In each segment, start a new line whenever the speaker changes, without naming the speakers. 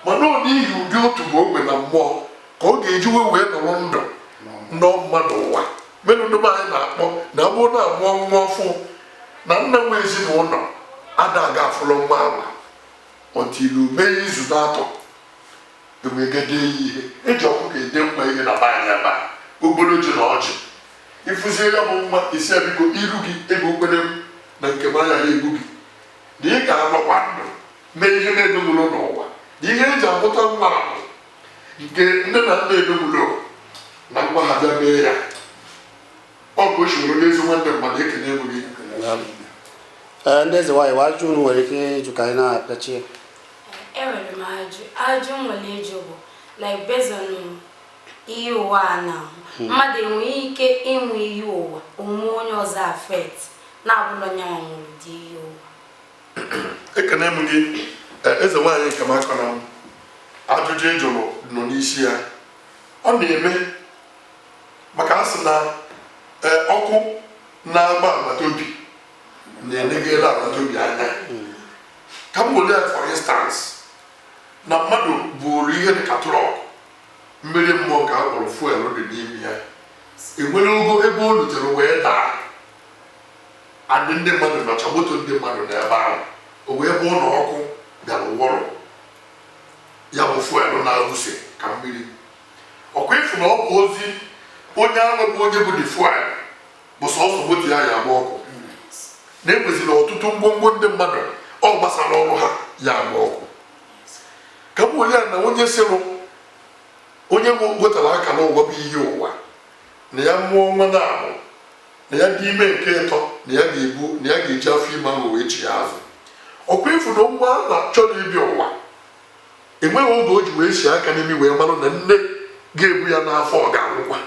Mana ọ n'ihi ụdị otu bụ ogbe na mmụọ ka ọ ga-eji wee nọrọ ndụ nọ mmadụ ụwa mere ndị be anyị na-akpọ na ọ bụrụ na amụọ nwa ọfụ na nna nwe ezinụlọ ada aga afụlọ nwa ama until mee izu na-atọ enwegede ya ihe eji ọkụkọ ede nwa ihe na be anyị ebe a, obere ji na ọjị. Ịfụzie ya bụ nwa isi ya, biko, iru gị ebe okwere m na nke m agaghị egbu gị, na ị ga-anọkwa ndụ mee ihe na-emegburu n'ụwa, na ihe eji amụta nwa bụ nke nne na nna emegburu na nwa ha bịa mee ya. Ọ ka o si were n'ezi nwanne mmadụ. Ekene m gị.
Ee, ndị eze nwaanyị, ajụjụ unu nwere ike ịjụ ka anyị na-apịachi ya.
Enwere m ajụ. Ajụ m nwere ịjụ bụ, like, based on ihe ụwa a na-ahụ, mmadụ enwere ike inwe ihe ụwa onwe onye ọzọ affect na-abụla onye nwa nwere ụdị ihe ụwa?
Ekene m gị. Ee, eze nwaanyị nke m, akọ na m ajụjụ ị jụrụ nọ n'isi ya. Ọ na-eme maka a sị na ọkụ na-agba agbata obi na-enegela agbata obi anya. Ka m were ya, for instance, na mmadụ buru ihe dịka truck mmiri mmụọ ka a kpọrọ fuel dị n'ime ya, enwere ogo ebe o lutere wee daa adị, ndị mmadụ nọcha, moto ndị mmadụ n'ebe ahụ, o wee bụ na ọkụ bịara wọrọ ya bụ fuel na-awụse ka mmiri ọkwa. Ịfụ na ọ bụ ozi onye ahụ bụ onye bụ the fuel bụ sọsọ moto ya ya agba ọkụ, na enweziri ọtụtụ ngwongwo ndị mmadụ ọ gbasara ọrụ ha ya agba ọkụ. Ka m were ya na onye sịrụ onye wetara akara ụwa bụ ihe ụwa na ya mụọ nwa na-amụ na ya dị ime nke ịtọ, na ya ga-ebu na ya ga-eji afọ ime ahụ wee chi ya azụ. Ọkwa ịfụ na nwa a na-achọrọ ịbịa ụwa enweghị oge o ji wee si aka n'imi wee marụ na nne ga-ebu ya n'afọ ọ ga-anwụkwa.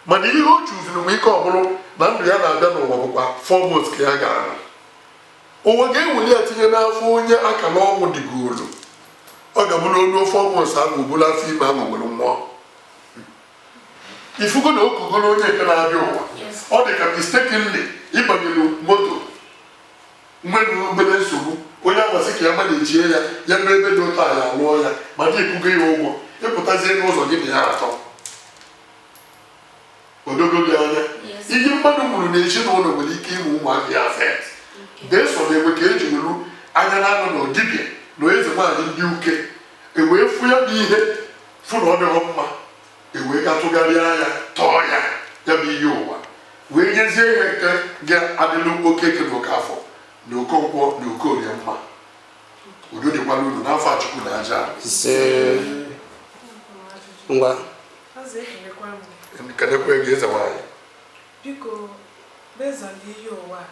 Mana ihe o chuzuru nwee ike ọ bụrụ na ndụ ya na-abịa n'ụwa bụkwa 4 months ka ya ga-anọ. Ụwa ga-eweli ya tinye n'afọ onye akara ọnwụ dịgolu, ọ ga-abụrụ olu 4 months ahụ obulu afọ ime ahụ were nwụọ. Ifugo na okugoro onye nke na-abịa ụwa. Ọ dị ka mistakenly ịbanyere moto nwere obere nsogbu, onye ahụ sị ka ya manejie ya, ya mee ebe dị ụtọ a ya alụọ ya, ma dị ekwugo ya ụgwọ, ịpụtazie n'ụzọ gị na ya atọ odogo gị anya. Ihe mmadụ gburu n'ezinụlọ nwere ike ịmụ ụmụaka ya affect beso na enwe ka eji welu anya na-anọ na dibịa na eze nwaanyị ndị uke ewee fụ ya bụ ihe, fụ na ọ dịghọ mma, ewee ga tụgharịa ya, tọọ ya, ya bụ ihe ụwa wee nyezie ya nke ga-adịlụ Okeke na Okafọ na Okonkwo na Okorie mma. Udo dịkwala unu n'afọ a. Chukwu na aja.
Ise, ngwa.
Ọzọ, ekelekwa m.
Kenekwe gị, eze nwaanyị.
Biko, based on ihe ụwa a,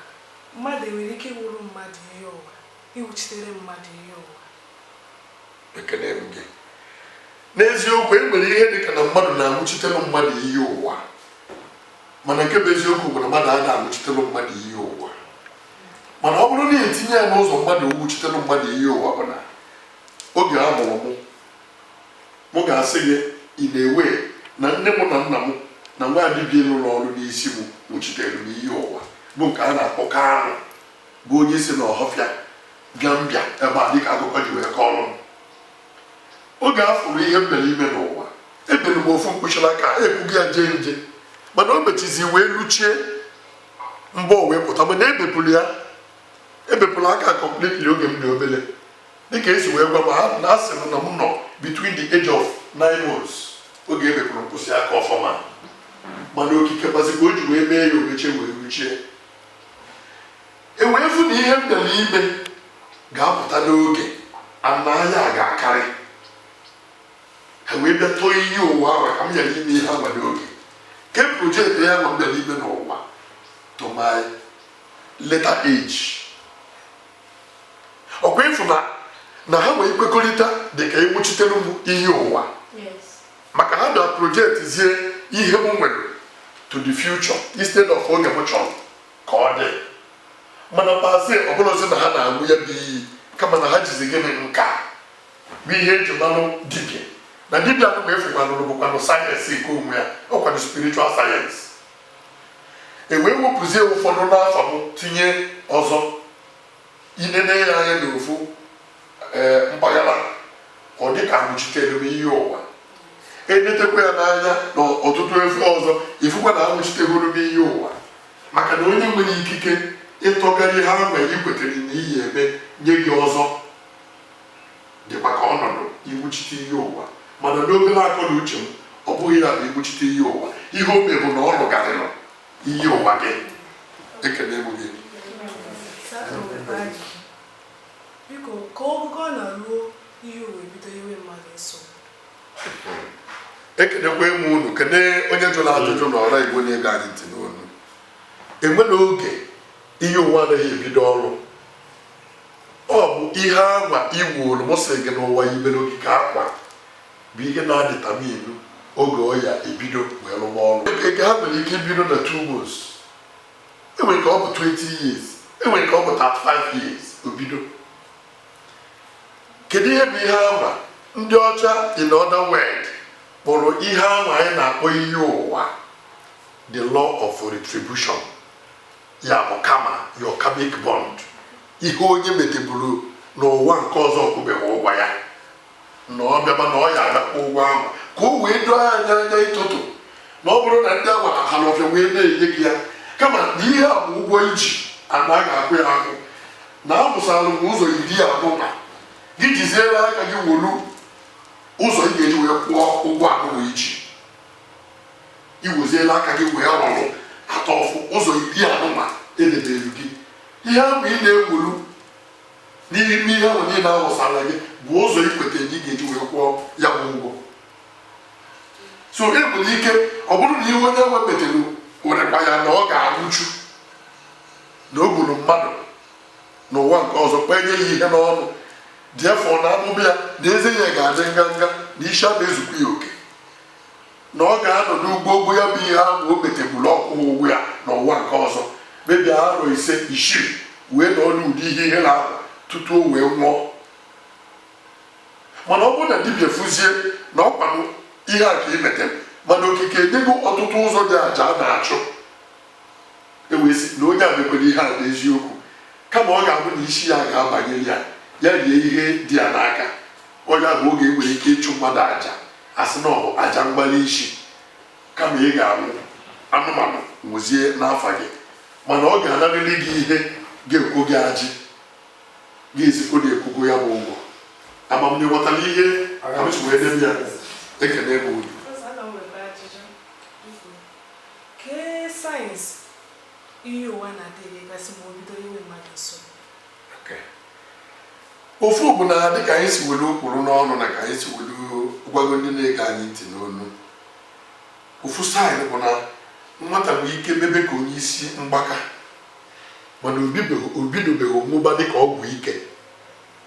mmadụ enwere ike iwuru mmadụ ihe ụwa, iwuchitere mmadụ ihe ụwa?
Ekene m gị. N'eziokwu, e nwere ihe dị ka na mmadụ na-anwụchitelu mmadụ ihe ụwa, mana nke bụ eziokwu bụ na mmadụ a na-anwụchitelu mmadụ ihe ụwa. Mana ọ bụrụ na etinye ya n'ụzọ mmadụ wuchitelu mmadụ ihe ụwa, bụ na oge a mụrụ mụ, mụ ga-asị gị ị na-ewe na nne m na nna m na nwa dibịa lụrụ ọrụ n'isi m nwụchitere m ihe ụwa, bụ nke a na-akpọ Kanụ, bụ onye si n'Ọhọfịa bịa mbịa ebe a, dịka akụkọ ji wee kọọrọ m. Oge a fụrụ ihe m mere ime n'ụwa, ebere m ofu mkpuchiri aka ekwughị ya jee nje, mana o mechizi wee luchie mbọ wee pụta. Mana ebepụrụ ya, ebepụrụ aka completely oge m dị obere, dịka esi wee gwa m ha na asị m na m nọ between the age of 9 months oge ebepụrụ mkpụsị aka ọfọma. Mana okike gbazi ka o ji wee mee ya, omechie wee ruchie, e wee fụ na ihe m bịara ime ga-apụta n'oge ana anya ga-akarị ha, wee bịa tọọ iyi ụwa ahụ ka m bịara ime ihe ahụ n'oge ke project ya ma m bịara ime n'ụwa to my later age. Ọkwa ịfụ na ha wee kwekọrịta dị ka enwuchitere m ihe ụwa maka ha bịa project zie ihe m nwere to the future instead of oge m chọrọ ka ọ dị. Mana pasị ọbụla sị na ha na-aṅụ ya bụ iyi, kama na ha jizi gịnị nka bụ ihe eji manụ dibịa na dibịa anụ ma efukwanụrụ bụkwanụ sayensị nke onwe ya, ọkwanụ spiritual science. E wee wepụzie ụfọdụ n'afọ m tinye ọzọ inene ya anya n'ofu ee mpaghara. dịka nwụchitere m iyi ụwa. Enetekwa ya n'anya na ọtụtụ efe ọzọ, ifukwa na anwụchitegoro m iyi ụwa, maka na onye nwere ikike ịtọgara ihe ahụ i kwetere na iyi eme nye gị ọzọ dịkwa ka ọnọdụ iwuchite iyi ụwa. Mana n'obere akọ na uche m, ọ bụghị ya bụ iwuchite iyi ụwa. Ihe o mee bụ na ọ lụgarịrị iyi ụwa gị. Ekele m gị.
Biko, ka ogogo ọ na-ruo ihe ụwa ebido iwe mmadụ nsogbu.
Ekenekwa m unu, kene onye jụrụ ajụjụ na ọra Igbo na-ege anyị ntị n'onu. Enwela oge ihe ụwa anaghị ebido ọrụ. Ọ bụ ihe anwa iwuru m sị gị n'ụwa yibere ogige akwa bụ ihe na-adịtaminu oge ọ ya ebido wee rụwa ọrụ. Eke ha nwere ike ibido na 2 months, enwere ka ọ bụ 20 years, enwere ka ọ bụ 35 years obido. Kedu ihe bụ ihe anwa ndị ọcha in other word kpọrọ ihe anwa anyị na-akpọ ihe ụwa? The law of retribution, ya bụ karma, your karmic bond. Ihe onye meteburu n'ụwa nke ọzọ kwụbeghị ụgwọ ya, na ọ bịaba na ọ ya agakwa ụgwọ ahụ, ka o wee doo anya anya ịtụtụ na ọ bụrụ na ndị agwa ha ọfịa wee na-enye gị ya, kama na ihe a bụ ụgwọ iji ana a ga-akwụ ya akwụ, na amụsara m ụzọ 20 na gị jiziere aka gị wolu ụzọ ị ga-eji wee kwụọ ụgwọ anụnwa iji iweziela aka gị wee rụrụ atọ ọfụ ụzọ iri anụnwa edebere gị. Ihe ahụ ị na-ewolu n'ime ihe ahụ niile awụsara gị bụ ụzọ ikweta na ị ga-eji wee kwụọ ya bụ ụgwọ. So e nwere ike ọ bụrụ na ihe onye ahụ metere werekwa ya na ọ ga-anwụchu, na o gburu mmadụ n'ụwa nke ọzọ, kpenye ya ihe n'ọnụ dị afọ, na amụma ya na eze ya ga-adị nganga, na isi ama ezukwa ya oke, na ọ ga-anọ n'ugbo ogbo ya bụ ihe ahụ o metegburu ọkwụ ụgwọ ya n'ụwa nke ọzọ mebie arọ 5, 6 wee nọ n'ụdị ihe ihe na-ahụ tutu o wee nwụọ. Mana ọ bụrụ na dibịa fụzie na ọ kwanụ ihe a ka ị metere, mana okike enyego ọtụtụ ụzọ dị aja a na-achụ, ewee sị na onye a mekwere ihe a n'eziokwu, kama ọ ga-abụ na isi ya ga-abanyere ya, ya rie ihe dị ya n'aka. Onye bụ oge e nwere ike ịchụ mmadụ aja, asị na ọ bụ aja mgbali isi, kama ị ga-anwụ, anụmanụ nwụzie n'afa gị, mana ọ ga-anarịrị gị ihe ga-ekwo gị ajị, ga-esikwo na ekwugo ya bụ ụgwọ. Amamnye ghọtara ihe ka m si wee debe ya. Ekene m unu.
Ọzọ, ana m nwekwa ajụjụ. Biko, kee signs ihe ụwa na-adịghị gasị ma o bido iwe mmadụ nsogbu?
Ofu bụ na dịka anyị si welu ụkpụrụ n'ọnụ na ka anyị si welu gwago ndị na-ege anyị ntị n'onu, ofu sign bụ na nwata nwere ike mebe ka onye isi mgbaka, mana obidobeghị ọṅụba dịka ọgwụ ike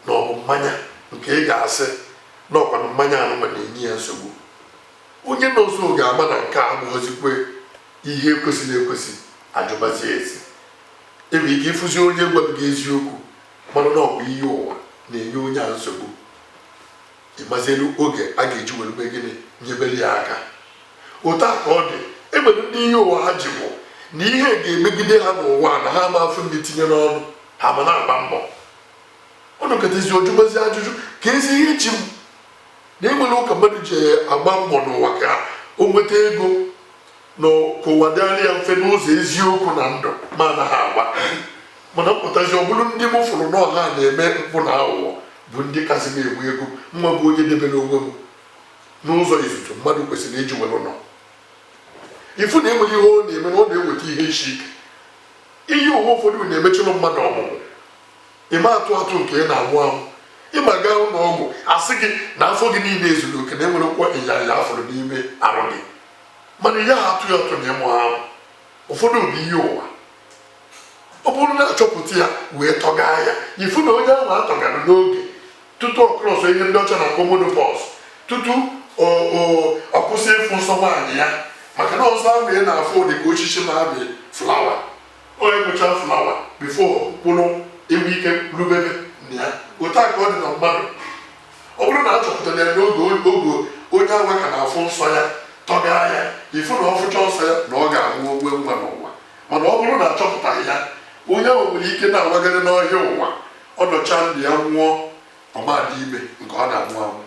na ọ bụ mmanya, nke ị ga-asị na ọkwanụ mmanya anụma na-enye ya nsogbu. Onye nọ nso ga-ama na nke a abụghịzikwe ihe kwesịrị ekwesị, ajụbazie esi. Enwere ike ịfụzi onye gwara gị eziokwu, mana na ọ bụ ihe ụwa na-enye onye a nsogbu. Ịmazielu oge a ga-eji were mee gịnị, nyebere ya aka. Otu a ka ọ dị. Enwere ndị ihe ụwa ha ji bụ na ihe ga-emegide ha n'ụwa na ha ama afụ ndị tinye n'ọnụ ha, ma na-agba mbọ ọ nọkọtazi ojubazi ajụjụ ka ezi ihe chi m na enwere ụka mmadụ ji agba mbọ n'ụwa ka o nweta ego na ka ụwa dịarị ya mfe n'ụzọ eziokwu na ndụ, ma anaghị agba. Mana mpụtazi, ọ bụrụ ndị m fụrụ na ọha na-eme mpụ na aghụghọ bụ ndị kasị m enwe ego, nwa bụ onye debere onwe m n'ụzọ izuzu mmadụ kwesịrị iji were nọ ifu na enweghị ihe ọ na-eme na ọ na-eweta ihe isi ike. Ihe ụwa ụfọdụ na-emechụrụ mmadụ ọmụmụ, ịma atụ atụ nke ị na-amụ amụ, ịma gaa ụlọ ọgwụ, asị gị na afọ gị niile ezuru oke, na enwerekwa ịnyanya afọrọ n'ime arụ gị, mana ya atụ ya atụ na ịmụ amụ. Ụfọdụ bụ ihe ụwa. Ọ bụrụ na achọpụta ya wee tọgaa ya, ifu na onye ahụ atọgara n'oge tutu ọ cross ihe ndị ọcha na-akpọ menopause, tutu ọ kwụsị ịfụ nsọ nwaanyị ya, maka na ọzọ ahụ ị na-afụ dị ka osisi na-amị flower, onye mụcha flower before mkpụrụ enwe ike rubebe na ya. Otu a ka ọ dị na mmadụ. Ọ bụrụ na a chọpụtara ya n'oge, oge onye ahụ ka na-afụ nsọ ya, tọgaa ya, ifu na ọ fụcha nsọ ya na ọ ga-amụ onwe nwa n'ụwa. Mana ọ bụrụ na achọpụtaghị ya, onye ahụ nwere ike na-awagharị n'ọhịa ụwa, ọ nọcha ndụ ya nwụọ, ọma dị ime nke ọ na-amụ amụ.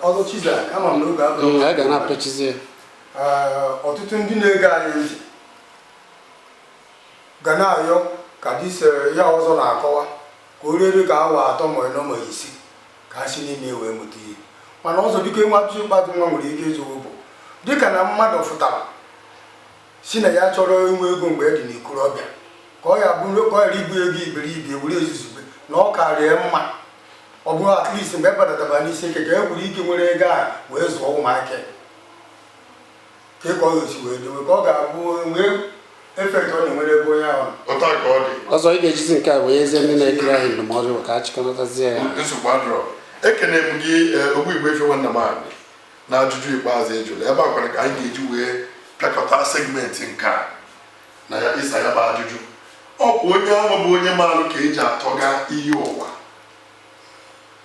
Ọzọ Chizak, ama m na oge abụrụ
Anyị ga na-apịachizi ya.
Ee, ọtụtụ ndị na-ege anyị ntị ga na-ayọ ka this ya ọzọ na-akọwa ka o rere ka awa 3 ma 4 ma 5 ka ha si n'ime wee mụta ihe. Mana ọzọ, biko, enwe ajụjụ ikpeazụ nwa nwere ike ịjụ bụ, dịka na mmadụ fụtara si na ya chọrọ inwe ego mgbe e dị n'ikorobịa, ka ọ ya bụrụ ka ọ ghara ibu ego iberibe were ezuzugbe na ọ karịa mma, ọ bụrụ at least mgbe e badataba n'isi ike ka e nwere ike nwere ego a wee zụọ ụmụaka, ka ka ọ ga-esi wee dowe ka ọ ga-abụ nwee effect ọ na-enwere ebe onye ahụ nọ?
Otu a ka ọ dị.
Ọzọ, ị ga-ejizi nke a wee zie ndị na-ekiri anyị ndụmọdụ ka a chịkọnatazie ya.
Nsogbu adịrọ. Ekene m gị, ogbu igwe efe nwanna m anyị, na ajụjụ ikpeazụ ị jụrụ ebe a kwara ka anyị ga-eji wee pịakọta segment nke a na ya ịsa ya bụ ajụjụ. Ọ bụ onye ahụ bụ onye maalụ ka eji atọga iyi ụwa,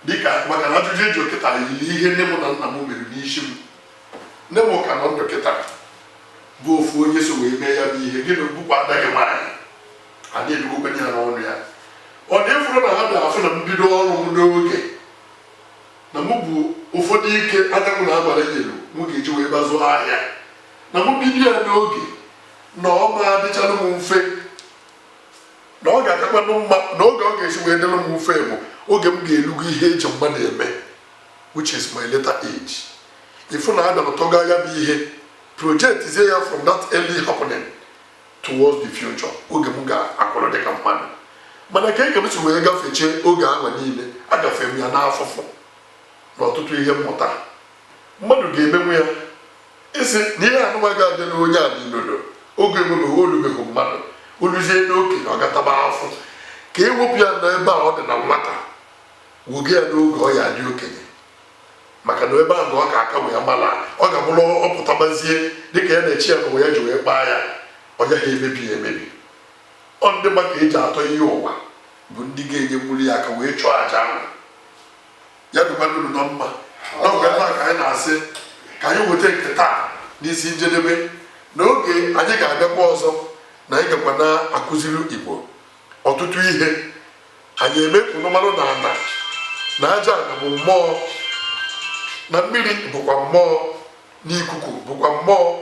dịka maka na ajụjụ eji kịta yiri ihe nne m na nna m mere n'isi m. Nne m ka nọ ndụ kịta, bụ ofu onye so wee mee ya bụ ihe. Gị na bụkwa ada gị nwaanyị a na-edugokwenye ya n'ọnụ ya. Ọ na-efuru na ha na-afụ na mbido ọrụ m n'oge na mụ bụ ụfọdụ ike anyanwụ na abalị nyelu mụ ga-eji wee gbazụ ahịa, na mụ bido ya n'oge na ọ ma adịchalụ m mfe, na ọ ga-akakwanụ mma na oge ọ ga-esi wee dịrị m mfe bụ oge m ga-elugo ihe eji mmadụ eme, which is my later age. Ifu na abịa tọga ya bụ ihe, projectzie ya from that early happening towards the future, oge m ga-akwụrụ dịka mmadụ. Mana ka eke m si wee gafechie oge ahụ niile, agafere m ya n'afụfụ na ọtụtụ ihe mmụta. Mmadụ ga-emenwu ya isi na ihe anụma ga-adị n'onye a n'ilodo oge enwebeghị olubeghị mmadụ oluzie n'okenye, ọ gataba afụ ka ewepụ ya n'ebe a ọ dị na nwata, woge ya n'oge ọ ya adị okenye, maka na ebe ahụ ọ ga-aka wee mara, ọ ga-abụrụ ọpụtabazie dịka ya na-echi ya n'ụwa ya ji wee kpaa ya, ọ gaghị emebi ya emebi. Ọ ndị maka eji atọ ihe ụwa bụ ndị ga-enye mmiri ya aka wee chụọ aja ahụ. Ya dịkwa unu na mma n'ọgụ. Ebe a ka anyị na-asị ka anyị weta nke taa n'isi njedebe. N'oge anyị ga-abịakwa ọzọ na anyị gakwa na-akụziri Igbo ọtụtụ ihe. Anyị eme ka unu marụ na ana na aja ana bụ mmụọ, na mmiri bụkwa mmụọ, na ikuku bụkwa mmụọ,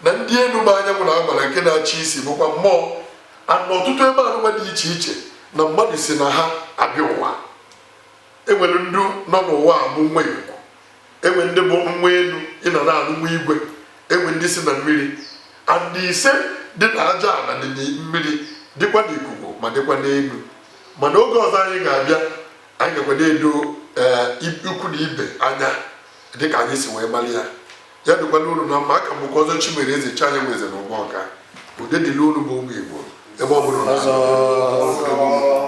na ndị elu bụ anyanwụ na agbara nke na-achị isi bụkwa mmụọ, ana ọtụtụ ebe anụnwa dị iche iche na mmadụ si na ha abịa ụwa. Enwere ndị nọ n'ụwa a bụ nwa ikuku, enwe ndị bụ nwa elu ịnọ na-anụ nwa igwe, enwe ndị si na mmiri and ise dị na aja ala, dị na mmiri, dịkwa n'ikuku, ma dịkwa n'elu. Mana oge ọzọ anyị ga-abịa, anyị gakwa na-edo ikwu na ibe anya dịka anyị si wee mara ya. Ya dịkwa n'uru na mma. Aka m bụkwa ọzọ Chimere Eze Chi anyị eze na ụgbọ ọka. Ude dịla unu bụ ụmụ Igbo ebe ọ bụla unu
Ọzọ.
nọ.